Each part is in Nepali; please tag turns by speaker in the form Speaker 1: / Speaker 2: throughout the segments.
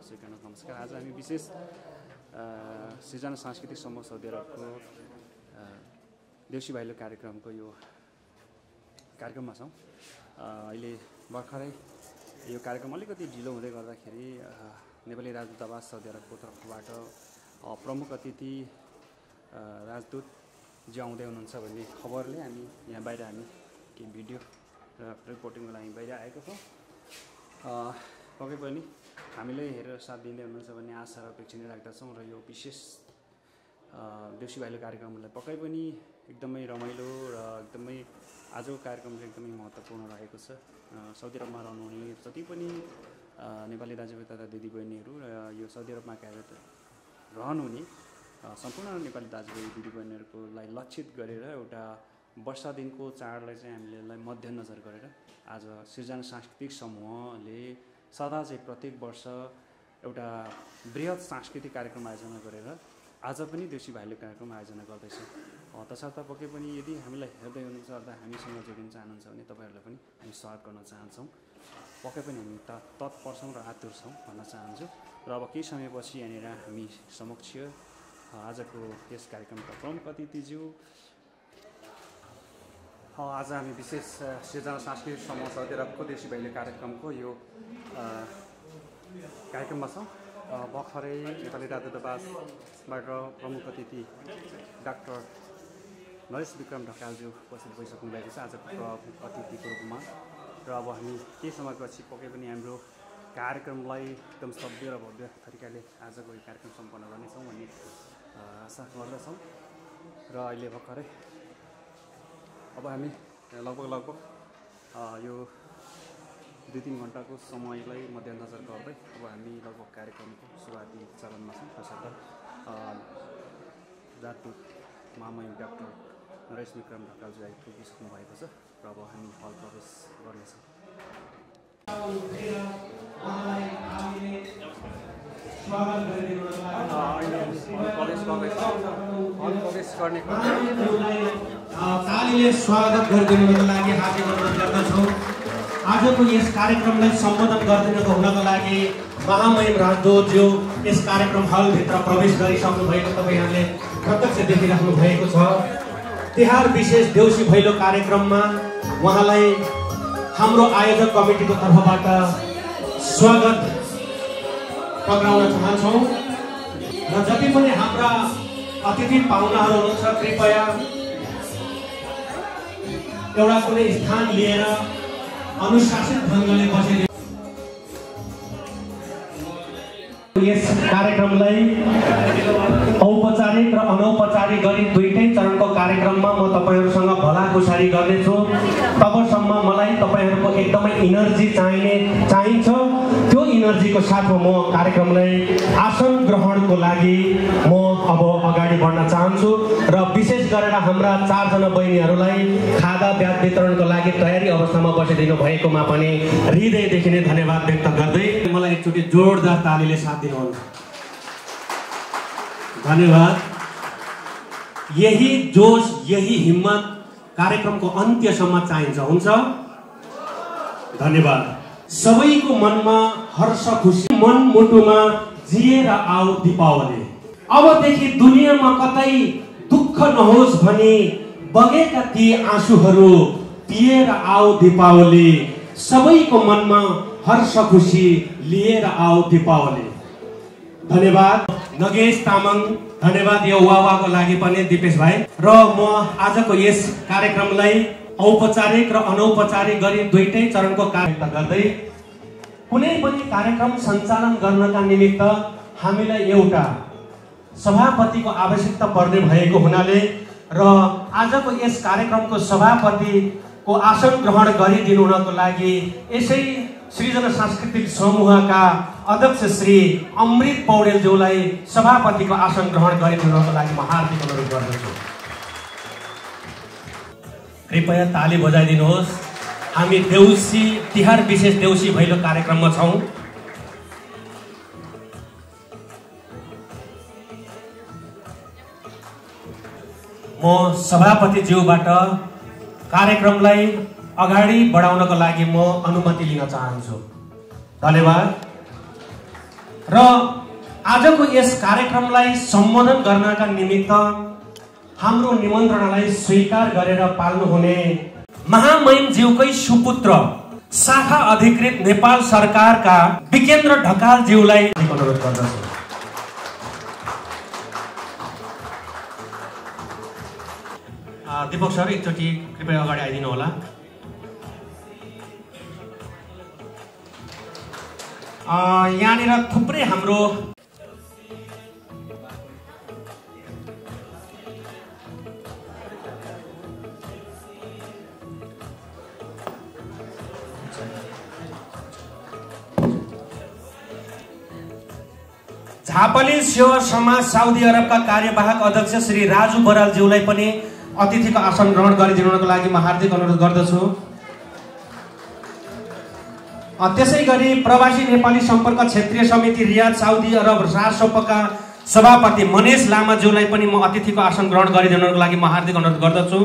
Speaker 1: स्वीकार्नुहोस् नमस्कार। आज हामी विशेष सृजना सांस्कृतिक समूह साउदी अरबको देउसी भैलो कार्यक्रमको यो कार्यक्रममा छौँ। अहिले भर्खरै यो कार्यक्रम अलिकति ढिलो हुँदै गर्दाखेरि नेपाली राजदूतावास साउदी अरबको तर्फबाट प्रमुख अतिथि राजदूत जो आउँदै हुनुहुन्छ भन्ने खबरले हामी यहाँ बाहिर केही भिडियो र रिपोर्टिङको लागि बाहिर आएको छौँ। पक्कै पनि हामीले हेरेर साथ दिँदै हुनुहुन्छ भन्ने आशा र अपेक्षा नै राख्दछौँ र यो विशेष देउसी भैलो कार्यक्रमलाई पक्कै पनि एकदमै रमाइलो र एकदमै आजको कार्यक्रम चाहिँ एकदमै महत्त्वपूर्ण रहेको छ। साउदी अरबमा रहनुहुने जति पनि नेपाली दाजुभाइ तथा दिदीबहिनीहरू र यो साउदी अरबमा कार्यरत रहनुहुने सम्पूर्ण नेपाली दाजुभाइ दिदीबहिनीहरूलाई लक्षित गरेर एउटा वर्षा दिनको चाडलाई चाहिँ हामीले यसलाई मध्यनजर गरेर आज सृजना सांस्कृतिक समूहले सदा चाहिँ प्रत्येक वर्ष एउटा बृहत सांस्कृतिक कार्यक्रम आयोजना गरेर आज पनि देउसी भैलो कार्यक्रम आयोजना गर्दैछ। तसर्थ पक्कै पनि यदि हामीलाई हेर्दै हुनुहुन्छ अथवा हामीसँग जोडिन चाहनुहुन्छ भने तपाईँहरूलाई पनि हामी स्वागत गर्न चाहन्छौँ। पक्कै पनि हामी तत्पर छौँ र आतुर छौँ भन्न चाहन्छु। र अब केही समयपछि यहाँनिर हामी समक्ष आजको यस कार्यक्रमका प्रमुख अतिथिज्यू आज हामी विशेष सृजना सांस्कृतिक समूह साउदी अरबको देउसी भैलो कार्यक्रमको यो कार्यक्रममा छौँ। भर्खरै नेपाली राजदूतावासबाट प्रमुख अतिथि डाक्टर नरेश विक्रम ढकालज्यू उपस्थित भइसक्नु भएको छ आजको प्रमुख अतिथिको रूपमा। र अब हामी केही समयपछि पक्कै पनि हाम्रो कार्यक्रमलाई एकदम सभ्य र भव्य तरिकाले आजको यो कार्यक्रम सम्पन्न गर्नेछौँ भन्ने आशा गर्दछौँ। र अहिले भर्खरै अब हामी लगभग यो 2-3 घन्टाको समयलाई मध्यनजर गर्दै अब हामी लगभग कार्यक्रमको सुरुवाती चरणमा छौँ। तसर्थ राजदूत महामहिम डाक्टर नरेश विक्रम ढकालज्यू आइपुगिसक्नु भएको छ र अब हामी हल प्रवेश गर्नेछौँ।
Speaker 2: तालीले स्वागत गरिदिनुको लागि हार्दिक अनुरोध गर्दछौँ। आजको यस कार्यक्रमलाई सम्बोधन गरिदिनुको हुनको लागि महामहिम राजदूतज्यू यस कार्यक्रम हलभित्र प्रवेश गरिसक्नु भएको तपाईँहरूले प्रत्यक्ष देखिराख्नु भएको छ। तिहार विशेष देउसी भैलो कार्यक्रममा उहाँलाई हाम्रो आयोजक कमिटीको तर्फबाट स्वागत टक्राउन चाहन्छौँ। र जति पनि हाम्रा अतिथि पाहुनाहरू हुनुहुन्छ कृपया एउटा कुनै स्थान लिएर अनुशासित ढङ्गले बसेर यस कार्यक्रमलाई औपचारिक र अनौपचारिक गरी दुईटै चरणको कार्यक्रममा म तपाईँहरूसँग भलाकुसारी गर्नेछु। तबसम्म मलाई तपाईँहरूको एकदमै इनर्जी चाहिन्छ। त्यो इनर्जीको साथमा म कार्यक्रमलाई आसन ग्रहणको लागि म अब अगाडि बढ्न चाहन्छु र विशेष गरेर हाम्रा 4 जना बहिनीहरूलाई खादा ब्याज वितरणको लागि तयारी अवस्थामा बसिदिनु भएकोमा पनि हृदयदेखि नै धन्यवाद व्यक्त गर्दै मलाई एकचोटि जोरदार तालीले साथ दिनुहोस्। धन्यवाद। यही जोश यही हिम्मत कार्यक्रमको अन्त्यसम्म चाहिन्छ। हुन्छ, धन्यवाद। सबैको मनमा हर्ष खुसी मन मुटुमा जिएर आऊ दीपावली। अबदेखि दुनियाँमा कतै दुःख नहोस् भनी बगेका ती आँसुहरू पिएर आऊ दीपावली। सबैको मनमा हर्ष खुसी लिएर आऊ दीपावली। धन्यवाद नगेश तामाङ। धन्यवाद यो वावाको लागि पनि दिपेश भाइ। र म आजको यस कार्यक्रमलाई औपचारिक र अनौपचारिक गरी दुईटै चरणको कार्यक्रम गर्दै कुनै पनि कार्यक्रम सञ्चालन गर्नका निमित्त हामीलाई एउटा सभापतिको आवश्यकता पर्ने भएको हुनाले र आजको यस कार्यक्रमको सभापतिको आसन ग्रहण गरिदिनु हुनको लागि यसै सृजना सांस्कृतिक समूहका अध्यक्ष श्री अमृत पौडेलज्यूलाई सभापतिको आसन ग्रहण गरिदिनुको लागि म हार्दिक अनुरोध गर्दछु। कृपया ताली बजाइदिनुहोस्। हामी देउसी तिहार विशेष देउसी भैलो कार्यक्रममा छौँ। म सभापतिज्यूबाट कार्यक्रमलाई अगाडि बढाउनको लागि म अनुमति लिन चाहन्छु। धन्यवाद। र आजको यस कार्यक्रमलाई सम्बोधन गर्नका निमित्त हाम्रो निमन्त्रणालाई स्वीकार गरेर पाल्नुहुने महामहिम ज्यूकै सुपुत्र शाखा अधिकृत नेपाल सरकारका विकेन्द्र ढकाल ज्यूलाई अनुरोध गर्दछु। दीपक सर एकचोटि कृपया अगाडि आइदिनु होला। यहाँनिर थुप्रै हाम्रो झापली सेवा समाज साउदी अरबका कार्यवाहक अध्यक्ष श्री राजु बरालज्यूलाई पनि अतिथिको आसन ग्रहण गरिदिनुको लागि म हार्दिक अनुरोध गर्दछु। त्यसै गरी प्रवासी नेपाली सम्पर्क क्षेत्रीय समिति रियाद साउदी अरब राजसभाका सभापति मनेश लामाज्यूलाई पनि म अतिथिको आसन ग्रहण गरिदिनुको लागि म हार्दिक अनुरोध गर्दछु।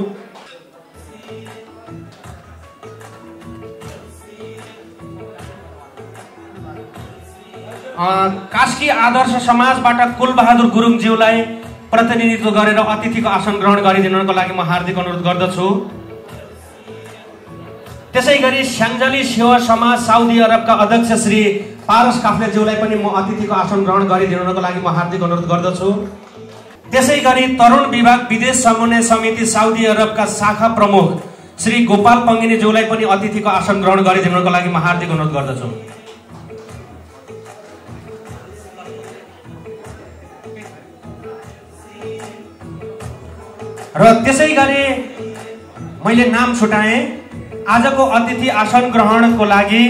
Speaker 2: कास्की आदर्श समाजबाट कुलबहादुर गुरुङज्यूलाई प्रतिनिधित्व गरेर अतिथिको आसन ग्रहण गरिदिनुको लागि म हार्दिक अनुरोध गर्दछु। त्यसै गरी स्याङ्जाली सेवा समाज साउदी अरबका अध्यक्ष श्री पारस काफ्लेज्यूलाई पनि म अतिथिको आसन ग्रहण गरिदिनुको लागि म हार्दिक अनुरोध गर्दछु। त्यसै गरी तरुण विभाग विदेश समन्वय समिति साउदी अरबका शाखा प्रमुख श्री गोपाल पङ्गिनीज्यूलाई पनि अतिथिको आसन ग्रहण गरिदिनुको लागि म हार्दिक अनुरोध गर्दछु। र त्यसै गरी मैले नाम छुटाएँ आजको अतिथि आसन ग्रहणको लागि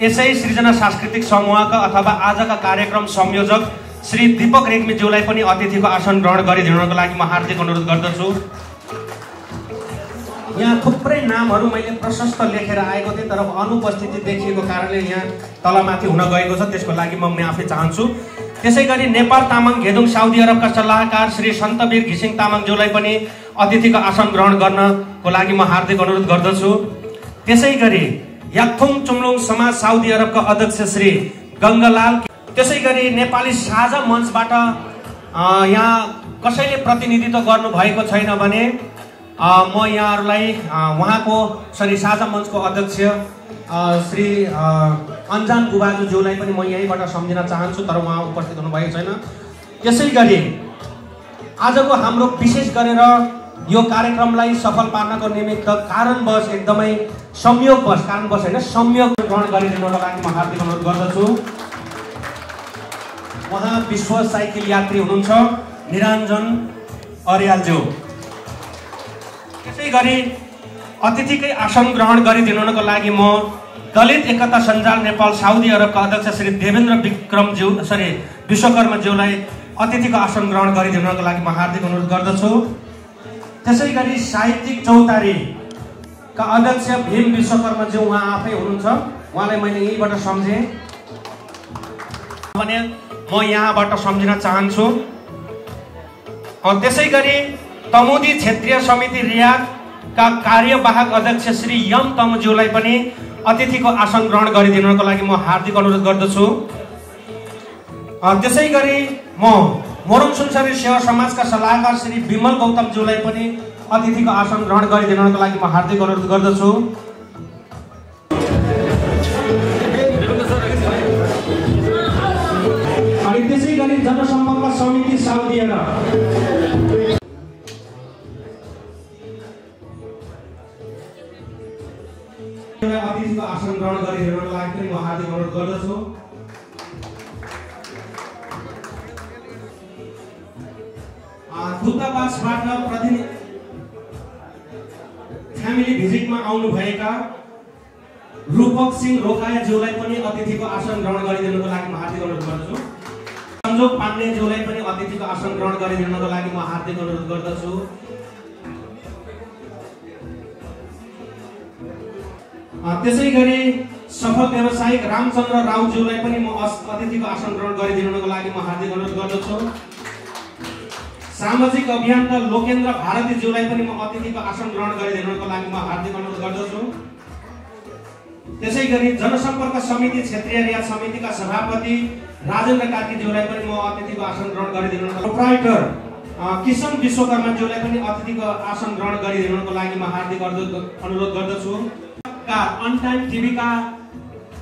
Speaker 2: यसै सृजना सांस्कृतिक समूहका अथवा आजका कार्यक्रम संयोजक श्री दीपक रेग्मीज्यूलाई पनि अतिथिको आसन ग्रहण गरिदिनुको लागि म हार्दिक अनुरोध गर्दछु। यहाँ थुप्रै नामहरू मैले प्रशस्त लेखेर आएको थिएँ तर अनुपस्थिति देखिएको कारणले यहाँ तलमाथि हुन गएको छ, त्यसको लागि म आफै चाहन्छु। त्यसै गरी नेपाल तामाङ घेदुङ साउदी अरबका सल्लाहकार श्री सन्तवीर घिसिङ तामाङज्यूलाई पनि अतिथिको आसन ग्रहण गर्नको लागि म हार्दिक अनुरोध गर्दछु। त्यसै गरी याक्थुङ चुम्लुङ समाज साउदी अरबका अध्यक्ष श्री गङ्गालाल, त्यसै गरी नेपाली साझा मञ्चबाट यहाँ कसैले प्रतिनिधित्व गर्नु भएको छैन भने म यहाँहरूलाई उहाँको साझा मञ्चको अध्यक्ष श्री अन्जान गुबाजुज्यूलाई पनि म यहीँबाट सम्झिन चाहन्छु तर उहाँ उपस्थित हुनुभएको छैन। त्यसै गरी आजको हाम्रो विशेष गरेर यो कार्यक्रमलाई सफल पार्नको निमित्त कारणवश एकदमै संयोगवश होइन संयोग ग्रहण गरिदिनुको लागि म हार्दिक अनुरोध गर्दछु। उहाँ विश्व साइकल यात्री हुनुहुन्छ निरञ्जन अर्यालज्यू। त्यसै गरी अतिथिकै आसन ग्रहण गरिदिनुको लागि म दलित एकता सञ्जाल नेपाल साउदी अरबका अध्यक्ष श्री देवेन्द्र विश्वकर्माज्यूलाई अतिथिको आसन ग्रहण गरिदिनुको लागि म हार्दिक अनुरोध गर्दछु। त्यसै गरी साहित्यिक चौतारीका अध्यक्ष भीम विश्वकर्माज्यू उहाँ आफै हुनुहुन्छ, उहाँलाई मैले यहीँबाट सम्झेँ भने म यहाँबाट सम्झिन चाहन्छु। त्यसै गरी तमुदी क्षेत्रीय समिति रियादका कार्यवाहक अध्यक्ष श्री यम तमुज्यूलाई पनि अतिथिको आसन ग्रहण गरिदिनुको लागि म हार्दिक अनुरोध गर्दछु। त्यसै गरी म मोरङ सुनसरी सेवा समाजका सल्लाहकार श्री विमल गौतमज्यूलाई पनि अतिथिको आसन ग्रहण गरिदिनुको लागि म हार्दिक अनुरोध गर्दछु। अनि त्यसै गरी जनसम्पर्क समिति साउदी अरब अतिथिको आसन ग्रहण गरिदिनुको लागि पनि म हार्दिक अनुरोध गर्दछु। दूतावासबाट फ्यामिली भिजिटमा आउनुभएका रूपक सिंह रोकायाज्यूलाई पनि अतिथिको आसन ग्रहण गरिदिनुको लागि म हार्दिक अनुरोध गर्दछु। सञ्जोग पाण्डेज्यूलाई पनि अतिथिको आसन ग्रहण गरिदिनुको लागि म हार्दिक अनुरोध गर्दछु। त्यसै गरी सफल व्यवसायिक रामचन्द्र राउज्यूलाई पनि म अतिथिको आसन ग्रहण गरिदिनुको लागि म हार्दिक अनुरोध गर्दछु। सामाजिक अभियन्ता लोकेन्द्र भारतीज्यूलाई पनि म अतिथिको आसन ग्रहण गरिदिनुको लागि म हार्दिक अनुरोध गर्दछु। त्यसैगरी जनसम्पर्क समिति क्षेत्रीय रियाद समितिका सभापति राजेन्द्र कार्कीज्यूलाई पनि म अतिथिको आसन ग्रहण गरिदिनु। प्रोप्राइटर किशन विश्वकर्माज्यूलाई पनि अतिथिको आसन ग्रहण गरिदिनुको लागि म हार्दिक अनुरोध गर्दछु। अनटाइम टिभीका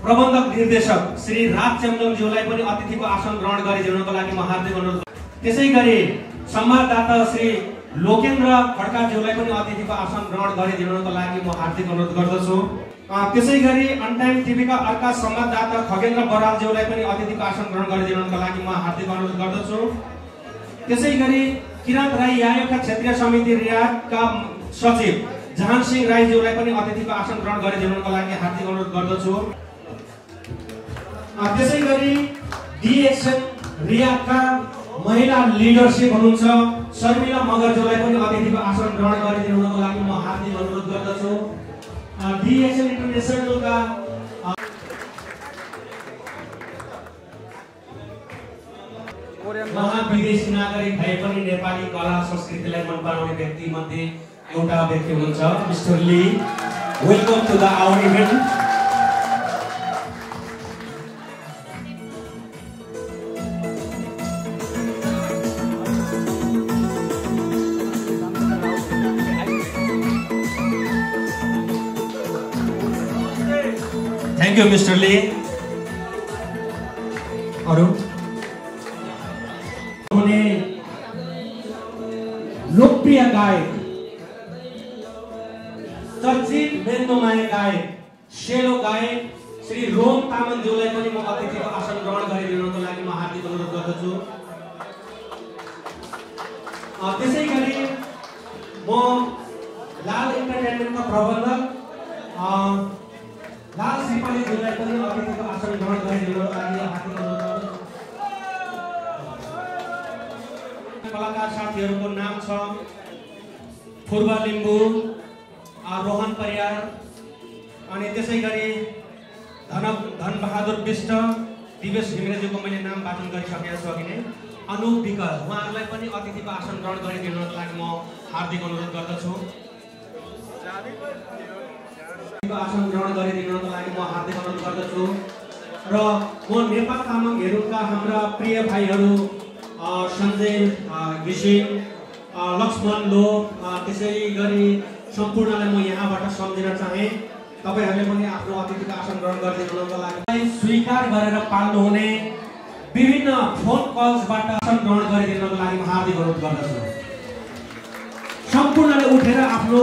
Speaker 2: प्रबन्धक निर्देशक श्री राज चेम्जोङज्यूलाई पनि अतिथिको आसन ग्रहण गरिदिनुको लागि म हार्दिक अनुरोध। त्यसैगरी संवाददाता श्री लोकेन्द्र खड्काज्यूलाई पनि अतिथिको आसन ग्रहण गरिदिनुको लागि म हार्दिक अनुरोध गर्दछु। त्यसैगरी अनटाइम टिभीका अर्का संवाददाता खगेन्द्र बरालज्यूलाई पनि अतिथिको आसन ग्रहण गरिदिनुको लागि म हार्दिक अनुरोध गर्दछु। त्यसैगरी किरात राई यायोका क्षेत्रीय समिति रियादका सचिव जहान सिंह राईज्यूलाई पनि अतिथिको आसन ग्रहण गरिदिनुको लागि हार्दिक अनुरोध गर्दछु। त्यसैगरी डिएक्सन रियादका महिला लिडरशिप हुनुहुन्छ शर्मिला मगरज्यूलाई पनि अतिथिको आसन ग्रहण गरिदिनुको लागि म हार्दिक अनुरोध गर्दछु। डिएक्सन इन्टरनेसनलका विदेशी नागरिक भए पनि नेपाली कला संस्कृतिलाई मन पराउने व्यक्ति मध्ये एउटा व्यक्ति हुनुहुन्छ mister Lee. Welcome to the our event. Thank you mister Lee. अरू लोकप्रिय गायक चर्चित मेन्दोमाया गायक सेलो गायक श्री रोम तामाङज्यूलाई पनि म अतिथिको आसन ग्रहण गरिदिनुको लागि म हार्दिक अनुरोध गर्दछु। त्यसैगरी म लाल इन्टरटेनमेन्टका प्रबन्धक लाल श्रीपालीज्यूलाई पनि अतिथिको आसन ग्रहण गरिदिनुको लागि हार्दिक अनुरोध गर्दछु। कलाकार साथीहरूको नाम छ फुर्बा लिम्बू, रोहन परियार, अनि त्यसैगरी धनबहादुर विष्ट, दिवेश घिमिरेज्यूको मैले नाम वाचन गरिसकेको छु अघि नै। अनुप विकल उहाँहरूलाई पनि अतिथिको आसन ग्रहण गरिदिनुको लागि म हार्दिक अनुरोध गर्दछु। आसन ग्रहण गरिदिनुको लागि म हार्दिक अनुरोध गर्दछु। र म नेपाल तामाङ हेरुङका हाम्रा प्रिय भाइहरू सञ्जय घिसिङ, लक्ष्मण लो, त्यसै गरी सम्पूर्णलाई म यहाँबाट सम्झिन चाहे। तपाईहरुले पनि आफ्नो अतिथिको आसन ग्रहण गरिदिनुको लागि स्वीकार गरेर पाल्नुहुने विभिन्न फोन कल्सबाट आसन ग्रहण गरिदिनुको लागि म हार्दिक अनुरोध गर्दछु। सम्पूर्णले उठेर आफ्नो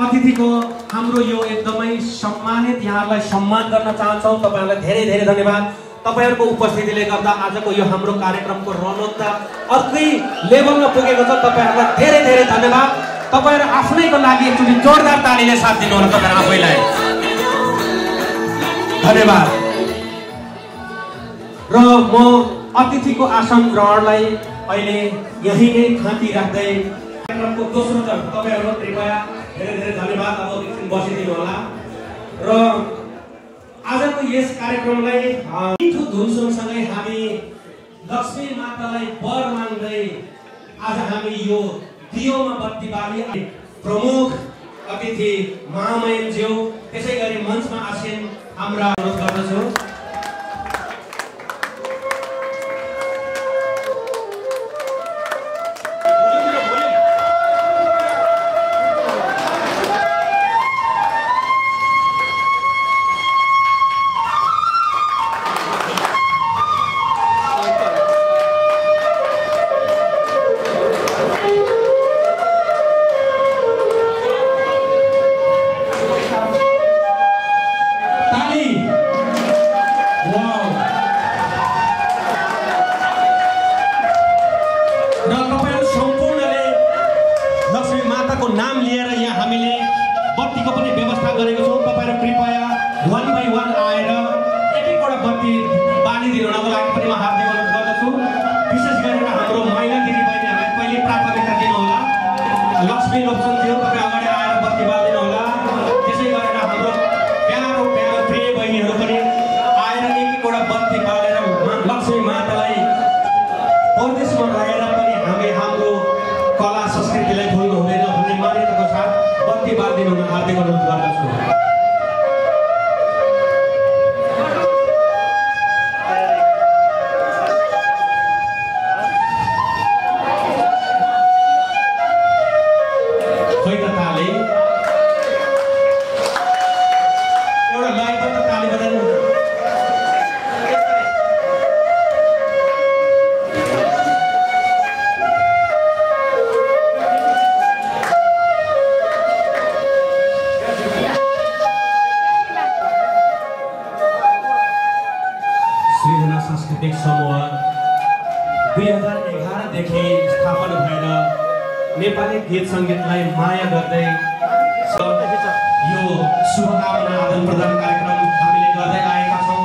Speaker 2: अतिथिको हाम्रो यो एकदमै सम्मानित यहाँलाई सम्मान गर्न चाहन्छौँ। तपाईहरुलाई धेरै धेरै धन्यवाद। तपाईहरुको उपस्थितिले गर्दा आजको यो हाम्रो कार्यक्रमको रौनकता अर्कै लेभलमा पुगेको छ। तपाईहरुलाई धेरै धेरै धन्यवाद। तपाईहरु आफ्नैको लागि एकचोटी जोरदार तालीले साथ दिनु होला तपाईहरु आफैलाई। धन्यवाद। र म अतिथिको आसन ग्रहणलाई अहिले यही नै थाती राख्दै कार्यक्रमको दोस्रो चरण तपाईहरु कृपया धेरै धेरै धन्यवाद। अब एकछिन बसिदिनु होला। र आजको यस कार्यक्रमलाई मिठो धुनसँगै हामी लक्ष्मी मातालाई वर माग्दै आज हामी यो दियोमा बत्ती बाली प्रमुख अतिथि महामहिमज्यू त्यसैगरी मञ्चमा आसीन हाम्रा अनुरोध गर्दछु। 2011 देखि स्थापना भएर नेपाली गीत संगीतलाई माया गर्दै यो शुभकामना आदान प्रदान कार्यक्रम हामीले गर्दै आएका छौं।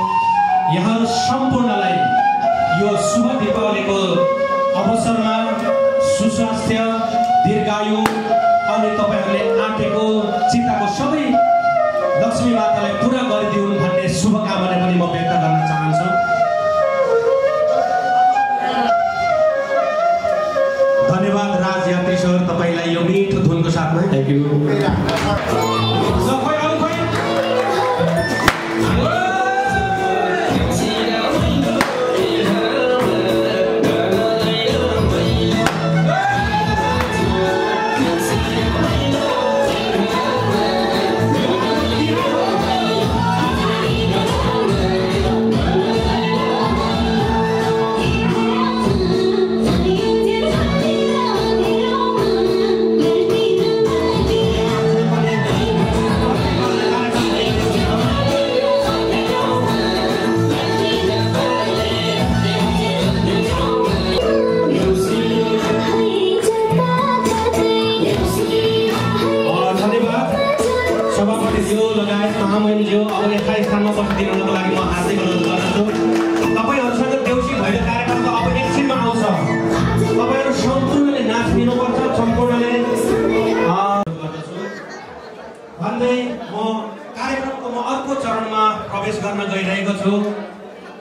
Speaker 2: यहाँ सम्पूर्णलाई यो शुभ दीपावलीको अवसरमा सुस्वास्थ्य, दीर्घायु अनि तपाईहरुले आँटेको चिताको सबै लक्ष्मी मातालाई पूरा गरिदिउन् भन्ने शुभकामना पनि म व्यक्त गर्न चाहन्छु। धन्यवाद राज यात्री सर, तपाईलाई यो मिठो धुनको साथमा। Thank you.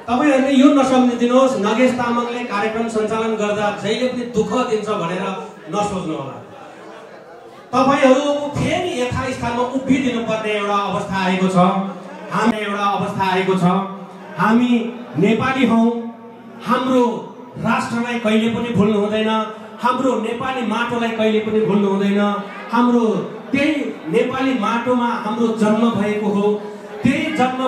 Speaker 2: तपाईहरुले यो नसम्झिदिनुहोस् नगेश तामाङले कार्यक्रम सञ्चालन गर्दा जहिले पनि दुःख दिन्छ भनेर नसोच्नु होला। तपाईहरु फेरि यथास्थानमा उभिदिनु पर्ने एउटा अवस्था आएको छ। हामी नेपाली हौं, हाम्रो राष्ट्रलाई कहिले पनि भुल्नु हुँदैन, हाम्रो नेपाली माटोलाई कहिले पनि भुल्नु हुँदैन। हाम्रो त्यही नेपाली माटोमा हाम्रो जन्म भएको हो, त्यही जन्म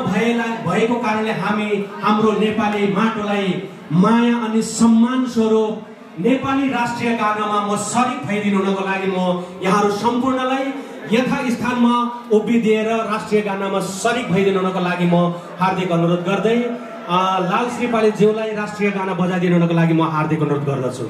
Speaker 2: भएको कारणले हामी हाम्रो नेपाली माटोलाई माया अनि सम्मान स्वरूप नेपाली राष्ट्रिय गानामा म शरीक भइदिनु हुनको लागि म यहाँहरु सम्पूर्णलाई यथास्थानमा उभिदिएर राष्ट्रिय गानामा शरीक भइदिनु हुनको लागि म हार्दिक अनुरोध गर्दै लाल श्रीपाली ज्यूलाई राष्ट्रिय गाना बजाइदिनु हुनको लागि म हार्दिक अनुरोध गर्दछु।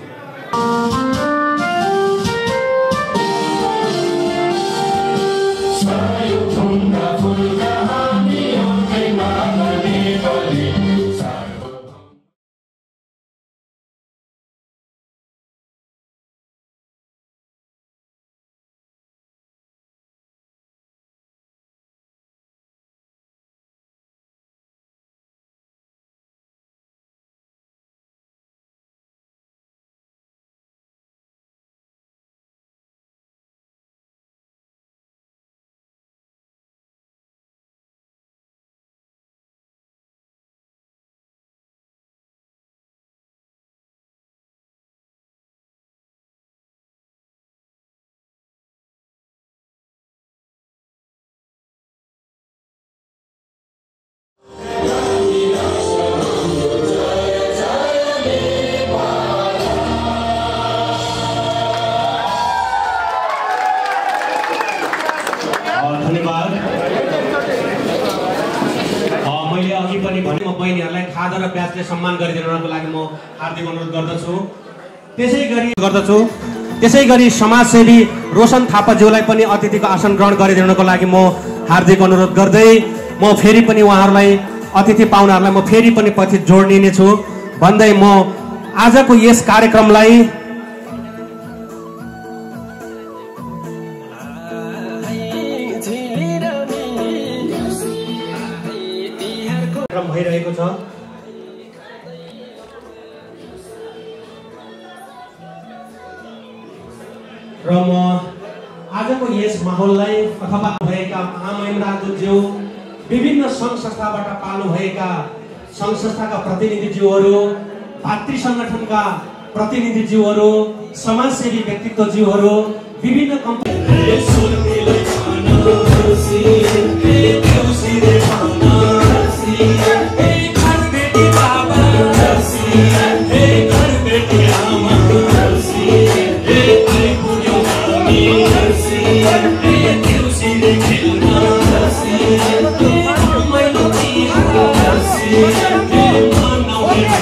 Speaker 2: खाजा र प्याजले सम्मान गरिदिनको लागि म हार्दिक अनुरोध गर्दछु। त्यसैगरी समाजसेवी रोशन थापाज्यूलाई पनि अतिथिको आसन ग्रहण गरिदिनको लागि म हार्दिक अनुरोध गर्दै म फेरि पनि उहाँहरूलाई अतिथि पाहुनाहरूलाई म फेरि पनि पछि जोड्ने छु भन्दै म आजको यस कार्यक्रमलाई भइरहेको छ। र म आजको यस माहौललाई अथवा भएका महामहिमराज्यज्यू, विभिन्न सङ्घ संस्थाबाट पाल्नु भएका सङ्घ संस्थाका प्रतिनिधिज्यूहरू, भातृ संगठनका प्रतिनिधिज्यूहरू, समाजसेवी व्यक्तित्वज्यूहरू, विभिन्न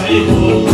Speaker 3: Hey,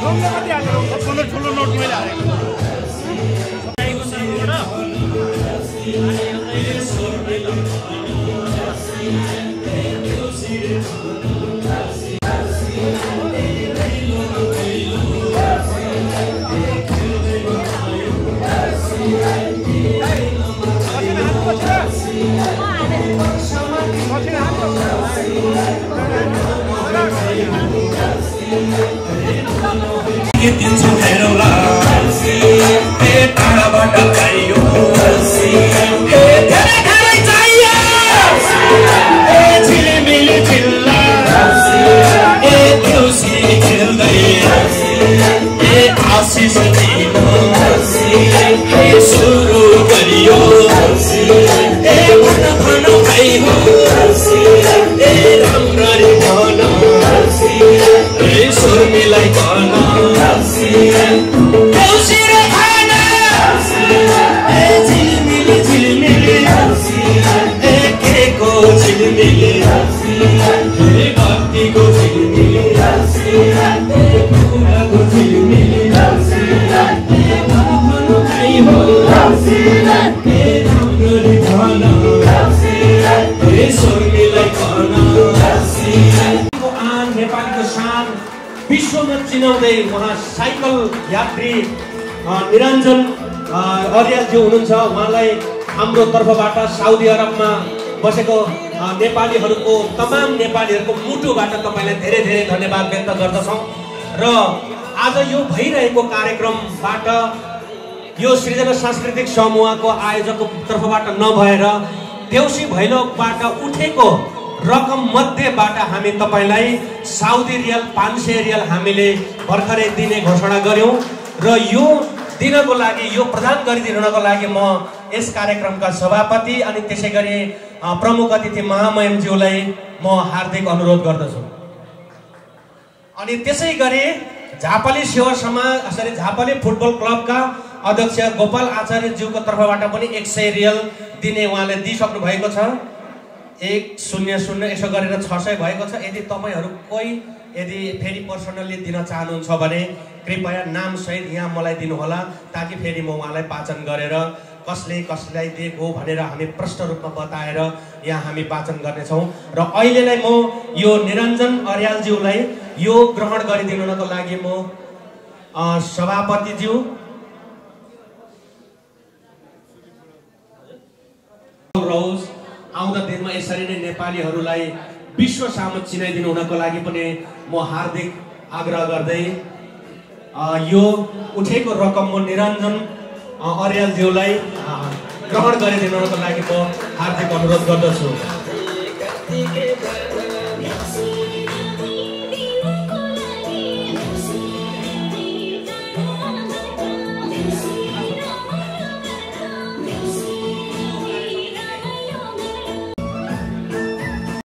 Speaker 3: ठुलो नोट मैले हालेको दिन्छु हेरौला टाढाबाट आइयो धेरै धेरै चाहियो झिलिमिली चिल्ला देउसी खेल्दै आशिष दिन सुरु गरियो भन भन भाइ हो राम्ररी भन सुर्मीलाई भन देउसी र खाना झिलिमिली झिलिमिली के को झिलिमिली भक्तिको झिलिमिली फुलको झिलिमिली भाइ हो राम्ररी भन सुर्मीलाई भन नेपालीको शान विश्वमा चिनाउँदै उहाँ साइकल यात्री निरञ्जन अर्यालज्यू हुनुहुन्छ। उहाँलाई हाम्रो तर्फबाट साउदी अरबमा बसेको नेपालीहरूको तमाम नेपालीहरूको मुटुबाट तपाईँलाई धेरै धेरै धन्यवाद व्यक्त गर्दछौँ। र आज यो भइरहेको कार्यक्रमबाट यो सृजना सांस्कृतिक समूहको आयोजकको तर्फबाट नभएर देउसी भैलोबाट उठेको रकम मध्येबाट हामी तपाईलाई साउदी रियल 500 रियल हामीले भर्खरै दिने घोषणा गर्यौं र यो दिनको लागि यो प्रदान गरिदिनको लागि म यस कार्यक्रमका सभापति अनि त्यसैगरी प्रमुख अतिथि महामहिमज्यूलाई म हार्दिक अनुरोध गर्दछु। अनि त्यसैगरी झापली सेवा समाज झापली फुटबल क्लबका अध्यक्ष गोपाल आचार्यज्यूको तर्फबाट पनि 100 रियल दिने उहाँले दिइसक्नु भएको छ। 100 यसो गरेर 600 भएको छ। यदि तपाईहरु कोही यदि फेरि पर्सनली दिन चाहनुहुन्छ भने कृपया नाम सहित यहाँ मलाई दिनु होला ताकि फेरि म उहाँलाई पाचन गरेर कसले कसलाई दिएको भनेर हामी प्रष्ट रूपमा बताएर यहाँ हामी पाचन गर्ने छौं। र अहिलेलाई म यो निरञ्जन अर्यालज्यूलाई यो ग्रहण गरिदिनुको लागि म सभापतिज्यू रहोस्। आउँदा दिनमा यसरी नै नेपालीहरूलाई विश्व सामु चिनाइदिनु हुनको लागि पनि म हार्दिक आग्रह गर्दै यो उठेको रकम म निरञ्जन अर्यालज्यूलाई ग्रहण गरिदिनुको लागि म हार्दिक अनुरोध गर्दछु।